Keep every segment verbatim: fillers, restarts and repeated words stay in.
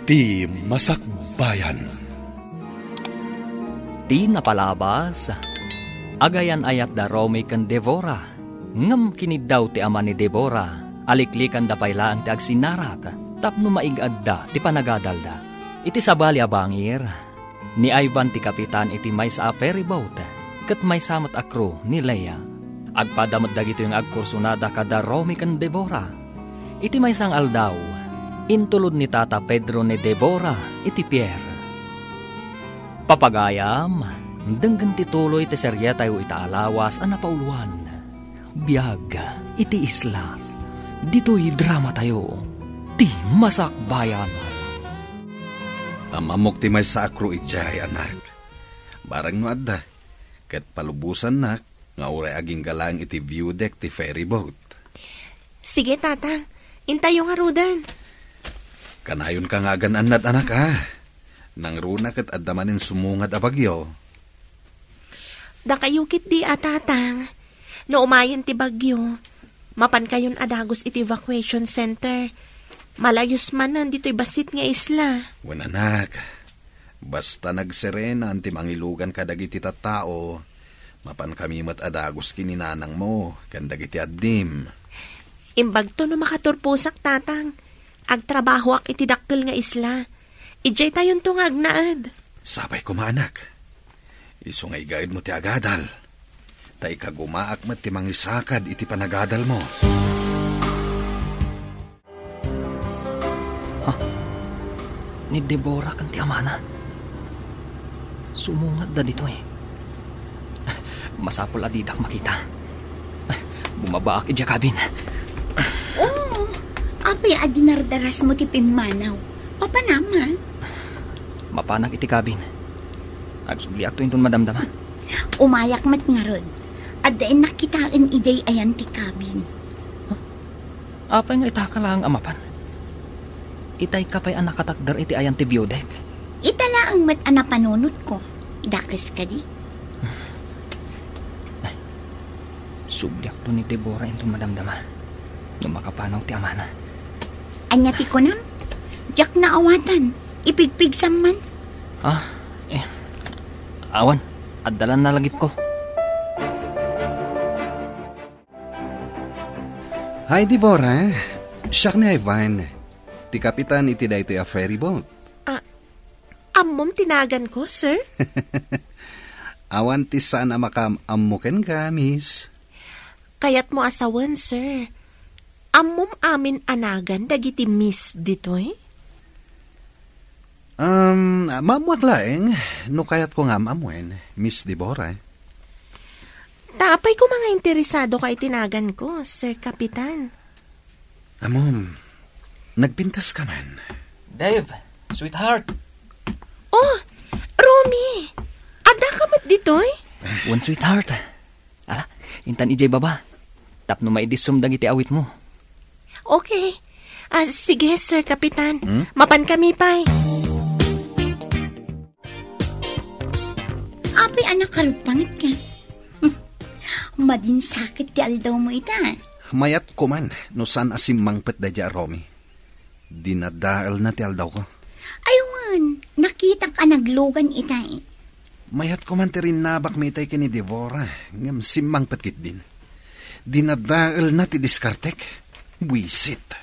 Ti Masakbayan. Ti napalabas, agayan-ayat da Romy ken Devora, ngem kiniddaw ti ama ni Devora, aliklikanda pay laeng ti agsinarat tapno maig-adda ti panagadalda. Iti sabali a bangir, ni Ivan ti kapitan iti maysa a ferry boat, ket maysa met a crew ni Lea. Agpada met dagitoy nga agkursunada kada Romy ken Devora. Iti maysa nga aldaw, intulod ni Tata Pedro ni Devora iti pier. Papagayam, denggen ti tuloy ti serietayo ita a lawas a napauloan. Biag iti isla. Ditoy dramatayo, Ti Masakbayan. Am-ammok ti maysa a crew idiay, anak. Barang no adda, ket palubosannak nga uray agingga laeng iti view deck ti ferry boat. Sige, Tatang. Intayo ngaruden. Kanayonka nga agan-annad, anak, a. Nangruna ket adda manen sumungad a bagyo. Dakayo ketdi a, Tatang. No umayen ti bagyo, mapankayon a dagus iti evacuation center. Malayos manen ditoy bassit nga isla. Wen, anak, basta nagserenan ti mangilugan kadagiti tattao, mapankami met a dagus ken ni nanangmo ken dagiti addim. Imbagto no makaturposak, Tatang. Agtrabahoak iti dakkel nga isla. Idiaytayonto nga agnaed. Sapay koma, anak. Isu nga igaedmo ti agadal, ta ikagumaak met ti mangisakad iti panagadalmo. Ha? Ni Deborah ken ti amana? Sumungadda ditoy. Masapul a didak makita. Bumabaak idiay cabin. Oh, apay a dinardarasmo ti pimmanaw? Papanam, a? Mapanak iti cabin. Agsubliakto inton madamdama. Umayak met ngarud. Adda innak kitaen idiay ayan ti cabin. Apay nga itaka laeng a mapan? Itayka pay a nakatakder iti ayan ti view deck? Ita laeng met a napanunotko. Dakes kadi? Ay, subliakto ni Deborah inton madamdama no makapanaw ti amana. Ania ti kunam? Diak naawatan. Ipigpigsam man. Ah, eh, awan. Adda la nalagipko. Hi, Deborah. Siak ni Ivan, ti kapitan iti daytoy a ferry boat. Ah, ammom ti naganko, sir? Awan ti saan a makaam-ammo kenka, miss. Kayatmo a sawen, sir. Ammom amin a nagan dagiti miss ditoy? Um, maammoak laeng no kayatko nga am-ammoen, Miss Deborah. Ta apay koma nga interesadoka iti naganko, Sir Kapitan? Ammom, nagpintas ka man. Dave, sweetheart. Oh, Romy, adda ka met ditoy? Wen, sweetheart. Ala, intan idiay baba. Tapno maidissom dagiti awitmo. Okay. Ah, sige, Sir Kapitan. Hmm? Mapan kami pay. Apay a nakaruppanget ka? Madin sakit ti aldawmo ita. Mayat koman no saan a simmangpet daydiay a Romy. Dinadaelna ti aldawko. Ay wen, nakitak a naglugan itay. Mayat koman ti rinnabakmi itay ken ni Deborah, ngem simmangpet ketdin. Dinadaelna ti diskartek. Buisit.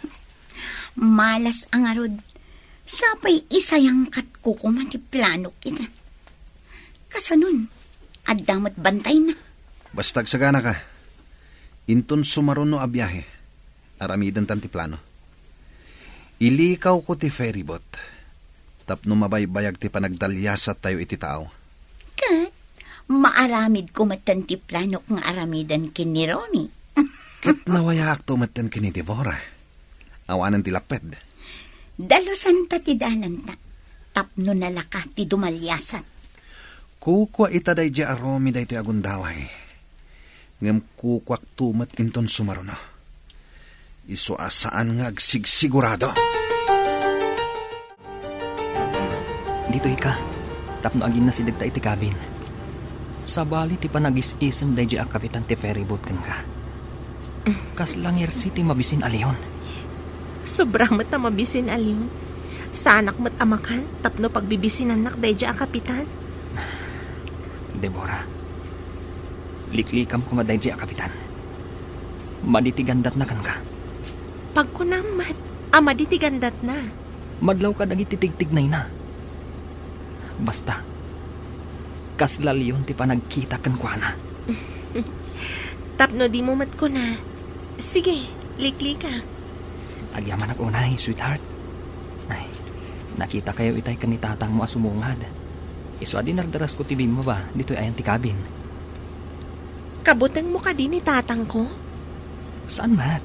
Malas a ngarud. Sapay isayangkatko koma ti planok ita. Kasanon, adda met bantayna. Basta agsaganaka. Inton sumaruno a biahe, aramidentan ti plano. Ilikawko ti ferry boat tapno mabaybayag ti panagdaliasattayo iti tao. Ket maaramidko metten ti planok nga aramiden ken ni Romy. Ket nawayaakto metten ken ni Deborah. Awanen ti lapped. Dalusanta ti dalanta tapno nalaka ti dumaliasat. Kukua ita daydiay a Romy daytoy a gundaway. Ngem kukuakto met inton sumaruno. Isu a saan nga agsigsigurado. Ditoy ka, tapno aginnasidegta iti cabin. Sabali ti panagis-isem daydiay a kapitan ti ferry boat kenka. Kasla ngersi ti mabisin a leon. Sobra met a mabisin a leon. Saanak met a makan tapno pagbibisinannak daydiay a kapitan. Deborah, liklikam koma daydiay a kapitan. Madi ti gandatna kenka. Pagkunam met a madi ti gandatna. Madlaw kadagiti tigtignayna. Basta, kasla leon ti panagkita kenkuana. Tapno dimo met kuna, sige, liklika. Agyamanak unay, sweetheart. Ay, nakitakayo itay ken ni tatangmo a sumungad. Isu a dinardarasko ti bimmaba ditoy ayan ti cabin. Kabutengmo kadi ni tatangko? Saan met.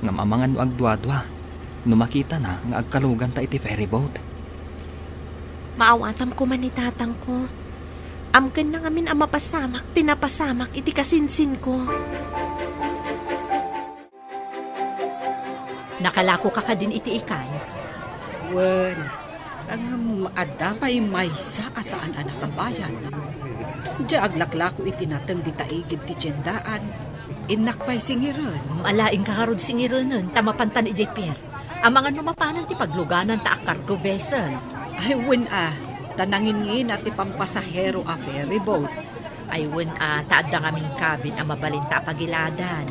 Ngem amangan no agduadua, no makitana nga agkaluganta iti ferry boat. Maawatam koma ni tatangko. Amkenna ngamin a mapasamak ti napasamak iti kasinsinko. Nakalakoka kadin iti ikan? Wen, ngem adda pay maysa a saan a nakabayad. Diay aglaklako iti nateng dita igid ti tiendaan, innak pay singiren. Alaingka ngarud singirenen, ta mapantan idiay pier. Amangan no mapanan ti pagluganan ta a cargo vessel. Ay, wen a, ta nangingina ti pampasahero a ferry boat. Ay, wen a, ta adda ngamin cabin a mabalinta a pagiladan.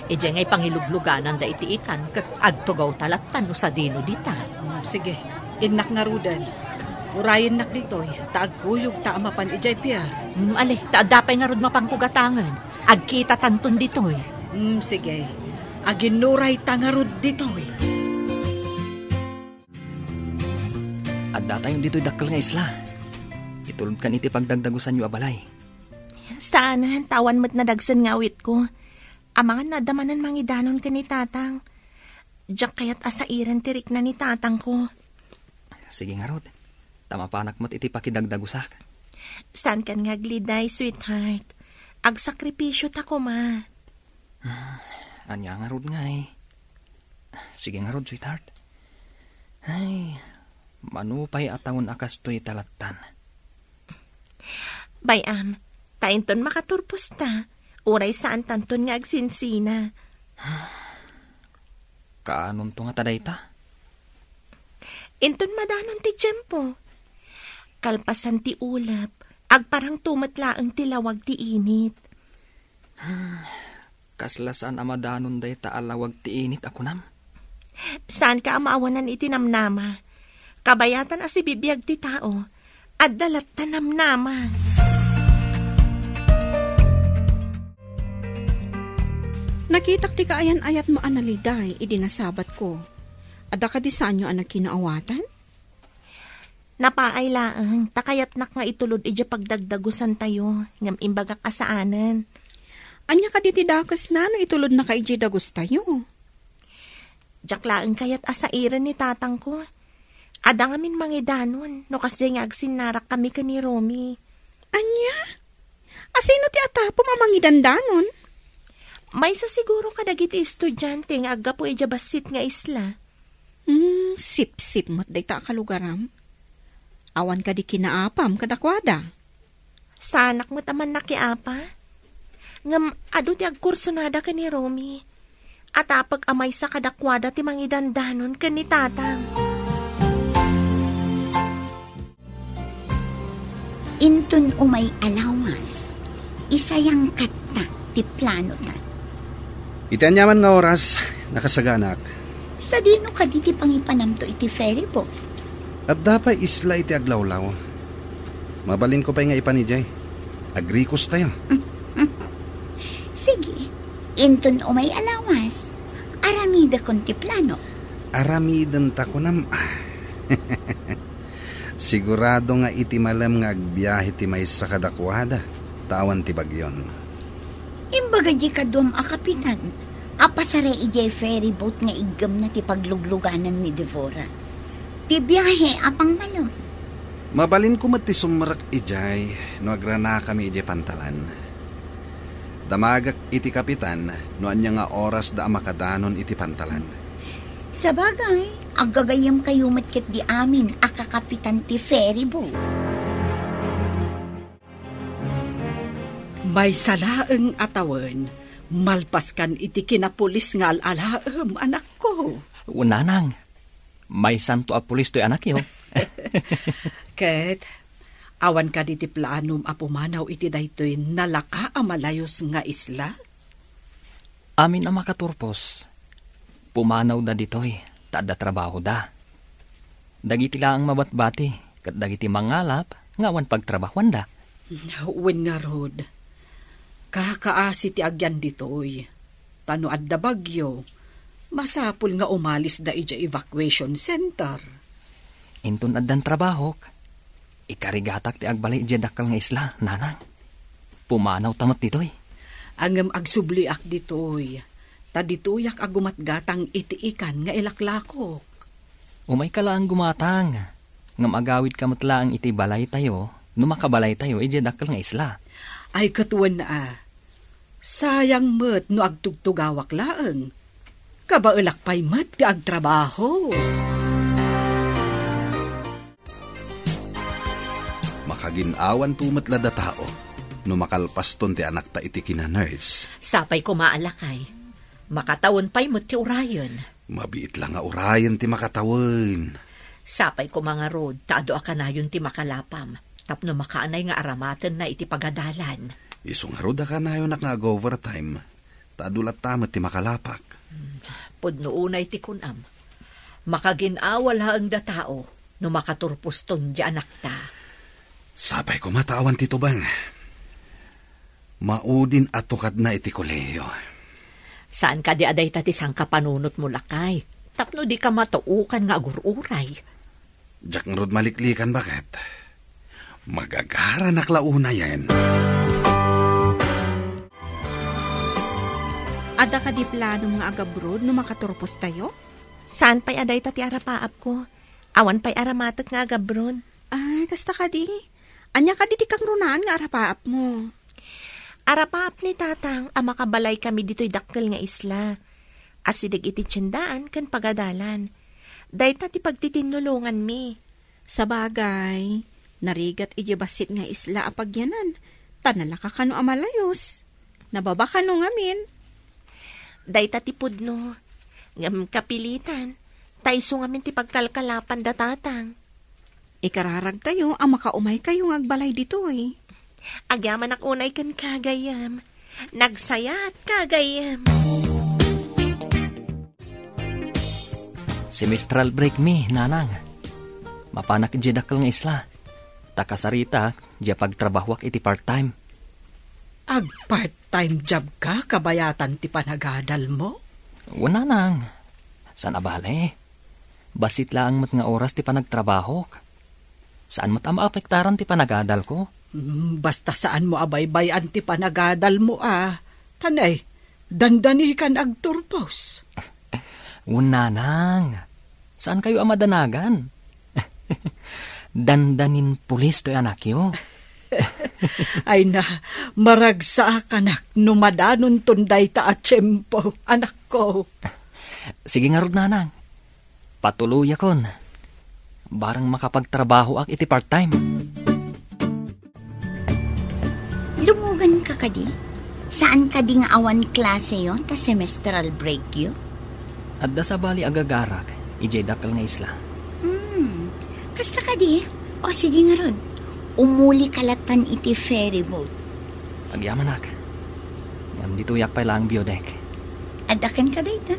Idiay nga ipangiluglugananda iti ikan, ket agtugawta latta no sadino dita. Mm, sige, innak ngaruden. Urayennak ditoy, ta agkuyogta a mapan idiay pier. Mm, ali, ta adda pay ngarud mapanko gatangen. Agkitatanton ditoy. Mm, sige, aginnurayta ngarud ditoy. Addatayon ditoy dakkel nga isla. Itulodkan iti pagdagdagusanyo a balay. Saanen, ta awan met nadagsen nga awitko. Amangan no adda manen mangidanon ken ni tatang. Diak kayat a sairen ti rikna ni tatangko. Sige ngarud, ta mapanak met iti pakidagdagusak. Saankan nga agliday, sweetheart. Agsakripisyota koma. Hmm, ania ngarud ngay? Sige ngarud, sweetheart. Ay, mano pay a tawen a kastoy ta lattan. Bay-am, ta inton makaturposta, uray saantanton nga agsinsina. Kaanonto ngata dayta? Inton madanon ti tiempo. Kalpasan ti ulep, agparangto met laeng ti lawag ti init. Hmm, kasla saan a madanon dayta a lawag ti init a kunam? Saanka a maawanan iti namnama. Kabayatan a sibibiag ti tao, adda latta namnama. Nakitak ti kaayan-ayatmo a naliday idi nasabatko. Adda kadi saanyo a nakinaawatan? Napaay laeng, ta kayatnak nga itulod idiay pagdagdagusantayo, ngem imbagak a saanen. Ania kadi ti dakesna no itulodnaka idiay dagustayo? Diak laeng kayat a sairen ni tatangko. Adda ngamin mangidanon no kasdiay nga agsinnarakkami ken ni Romy. Ania? Asino ti atapom a mangidandanon? Maysa siguro kadagiti estudiante nga aggapu idiay bassit nga isla. Hmm, sipsip met dayta a kalugaram. Awan kadi kinaapam kadakuada? Saanak met a mannakiapa. Ngem adu ti agkursonada ken ni Romy. Atapek a maysa kadakuada ti mangidandanon ken ni tatang. Inton umay a lawas, isayangkatta ti planota. Iti aniaman nga oras, nakasaganak. Sadino kadi ti pangipanamto iti ferry boat? Adda pay isla iti aglawlaw. Mabalinko pay nga ipan idiay. Agrikostayo. Sige, inton umay a lawas, aramidekon ti plano. Aramidenta kunam. Sigurado nga iti malem nga agbiahe ti maysa kadakuada, ta awan ti bagyon. Imbaga di kaduam a kapitan a pasara idiay ferry boat nga iggemna ti paglugluganan ni Devora. Ti biahe a pangmalem. Mabalinko met ti sumrek idiay no agranakami idiay pantalan. Damagek iti kapitan no ania nga orasda a makadanon iti pantalan. Sabagay, aggagayyemkayo met ketdi amin a kakapitan ti ferry boat. Maysa laeng a tawen, malpaskan iti kinapulis nga al-alaem, anakko. Wen, nanang. Maysanto a pulis toy anakyo. Ket, awan kadi ti planom a pumanaw iti daytoy nalaka a malayus nga isla? Amin a makaturpos, pumanawda ditoy, ta adda trabahoda. Dagiti laeng mabatbati, ket dagiti mangalap nga awan pagtrabahuanda. Wen ngarud, kakaasi ti agyan ditoy. Ta no adda bagyo, masapul nga umalisda idiay evacuation center. Inton addan trabahok, ikarigatak ti agbalay idiay dakkel nga isla, nanang. Pumanawta met ditoy. Ngem agsubliak ditoy, ta ditoyak a gumatgatang iti ikan nga ilaklakok. Umayka laeng gumatang, ngem agawidka met laeng iti balaytayo, no makabalaytayo idiay dakkel nga isla. Ay, ket wen a, sayang met no agtugtugawak laeng. Kabaelak pay met ti agtrabaho. Makagin-awanto met la datao no makalpaston ti anakta iti kina-nurse. Sapay koma a lakay. Makatawen pay met ti urayen. Mabiit la nga urayen ti makatawen. Sapay koma ngarud ta adu a kanayon ti makalapam tapno makaanay nga aramatenna iti pagadalan. Isu ngarud a kanayonak nga ag-overtime, ta adu latta met ti makalapak. Hmm, pudno unay ti kunam. Makagin-awa laeng datao no makaturposton ti anakta. Sapay koma ta awan ti tubeng. Maudin a tukadna iti kolehiyo. Saan kadi a dayta ti sangkapanunotmo, lakay, tapno dika matuokan nga agur-uray? Diak ngarud maliklikan, baket. Magagaranak la unayen. Adda kadi planom nga agabroad no makaturpostayo? Saan pay a dayta ti arapaapko? Awan pay aramatek nga agabroad. Ay, kasta kadi? Ania kadi ti kangrunaan nga arapaapmo? Arapaap ni Tatang a makabalay kami ditoy dakkel nga isla. Asideg iti tiendaan ken pagadalan. Dayta ti pagtitinnulonganmi. Sabagay, narigat idiay bassit nga isla a pagyanan, ta nalaka kano a malayus. Nababa kano ngamin. Dayta ti pudno, ngem kapilitan, ta isu ngamin ti pagkalkalapan da Tatang. Ikararagtayo a makaumaykayo nga agbalay ditoy. Agyamanak unay kenka, gayyem. Nagsayaatka, gayyem. Semestral break mi, nanang. Mapanak idiay dakkel nga isla. Ta kasaritak, diay pagtrabahoak iti part-time. Ag-part-time job ka, kabayatan ti panagadalmo? Wen, nanang. Saan a bale? Bassit laeng met nga oras ti panagtrabahok. Saan met a maapektaran ti panagadalko. Hmm, basta saanmo a baybay-an ti panagadalmo a. Tanay, dandanikan agturpos. Wen, nanang. Saankayo a madanagan. Dandanin pulis toy anakyo. Ay na, maragsakanak no madanonton dayta a tiempo, anakko. Sige ngarud, nanang. Patuloyakon. Barang makapagtrabahoak iti part-time. Lumugan ka kadi? Saan kadi nga awan klaseyo ta semestral breakyo? Adda sabali agagarak idiay dakkel nga isla. Hmm, kasta kadi? O, sige ngarud. Umuli ka lattan iti ferry boat. Agyamanak. Ngem ditoyak pay laeng view deck. Adda kenka dayta?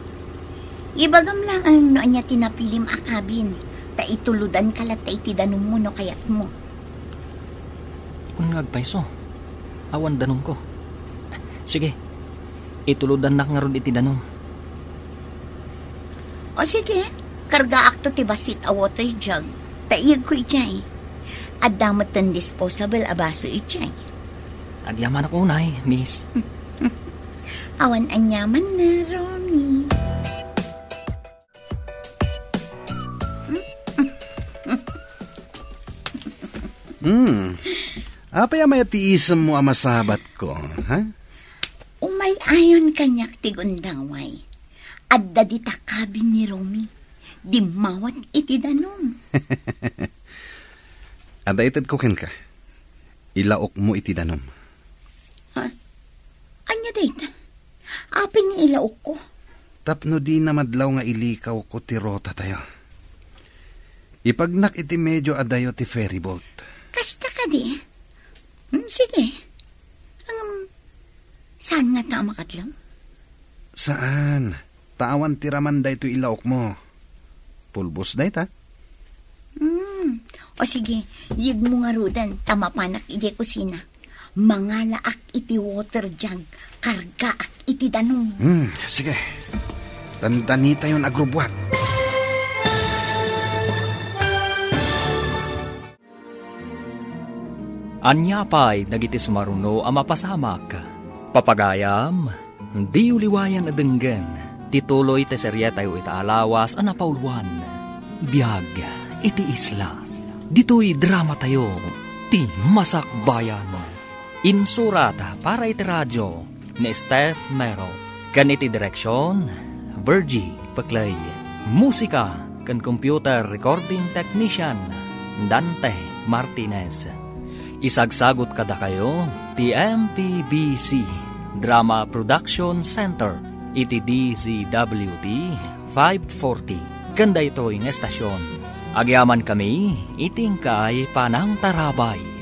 Ibagam laeng no ania ti napilim a cabin, ta itulodanka latta iti danummo no kayatmo. Wen nga agpayso, awan danumko. Sige, itulodannak ngarud iti danum. O sige, kargaakto ti bassit a water jug, ta iyegko idiay. Adda metten disposable a baso idiay. Agyamanak unay, miss. Awan aniamanna, Romy. Hmm. Apay a mayat ti isemmo a masabatko, ha? Umay ayon kaniak ti gundaway. Adda dita cabin ni Romy. Dimmawat iti danum. Adda itedko kenka. Ilaokmo iti danum. Ha? Ania dayta? Apay nga ilaokko? Tapno dina madlaw nga ilikawko ti rotatayo. Ipagnak iti medio adayo ti ferryboat. Kasta kadi? Hmm, sige. Ngem, saan ngata a makadlaw? Saan? Ta awan ti raman daytoy ilaokmo. Pulbos dayta. Hmm. O sige, yegmo ngaruden ta mapanak idiay kusina. Mangalaak iti water jug, kargaak iti danum. Hmm, sige. Dandanitayon agrubbuat. Ania pay dagiti sumaruno a mapasamak? Papagayam, diyo liwayan a denggen ti tuloy ti serietayo ita a lawas a napauluan, Biag iti Isla. Ditoy dramatayo, ti Masakbayan. Insurat para iti radio ni Steph Mero, ken iti direksion, Virgie Peclay. Musika ken computer recording technician, Dante Martinez. Isagsagut kadakayo ti M P B C Drama Production Center iti D Z W T five forty ken daytoy nga estasion. Agyamankami iti inkay panangtarabay.